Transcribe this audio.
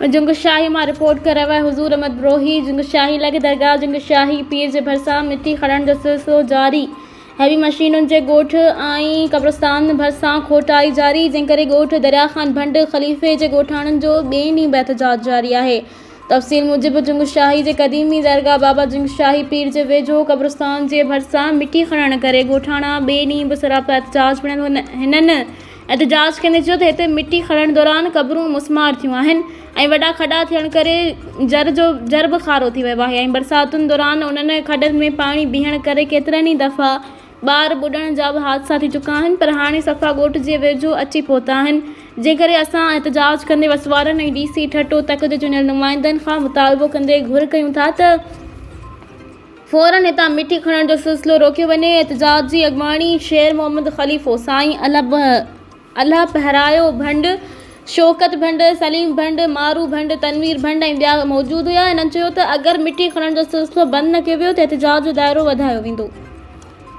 جنگشاهي مان رپورٽ ڪري رهيو آهي حضور احمد بروهي جنگشاهي لڳ درگاهه جنگشاهي پير جي ڀرسان مٽي کڻڻ جو سلسلو جاري هيوي مشينن جي ڳوٺ ۽ قبرستان ڀرسان کوٽائي جاري جنهن ڪري ڳوٺ دريا خان ڀنڊ خليفي جي ڳوٺاڻن جو ٻئي ڏينهن به احتجاج جاري آهي تفصيل موجب جنگشاهي جي قديمي درگاهه بابا جنگشاهي پير جي ويجهو قبرستان جي ڀرسان مٽي کڻڻ ڪري ڳوٺاڻا ٻئي ڏينهن به سراپا احتجاج بڻيل هنن احتجاج ڪندي چيو ته هتي مٽي کڻڻ دوران قبرون مسمار ٿيون آهن ۽ وڏا کڏا ٿيڻ ڪري جر جو جر به کارو ٿي ويو آهي ۽ برساتن دوران انهن کڏن ۾ پاڻي بيهڻ ڪري ڪيترن ئي دفعا ٻار ٻڏڻ جا به حادثا ٿي چڪا آهن پر هاڻي صفا ڳوٺ جي ويجهو اچي پهتا آهن جنهن ڪري اسان احتجاج ڪندي وسوارن ۽ ڊي سي ٺٽو تڪ جي چونڊيل نمائندن کان مطالبو ڪندي گهر ڪيون ٿا ته فورن هتان مٽي کڻڻ جو سلسلو روڪيو وڃي، احتجاج جي اڳواڻي شير محمد خليفو، سائين الهه پهرايو ڀنڊ، شوڪت ڀنڊ، سليم ڀنڊ، مارو ڀنڊ، تنوير ڀنڊ ۽ ٻيا موجود هيا، هنن چيو ته اگر مٽي کڻڻ جو سلسلو بند نه ڪيو ويو ته احتجاج جو دائرو وڌايو ويندو.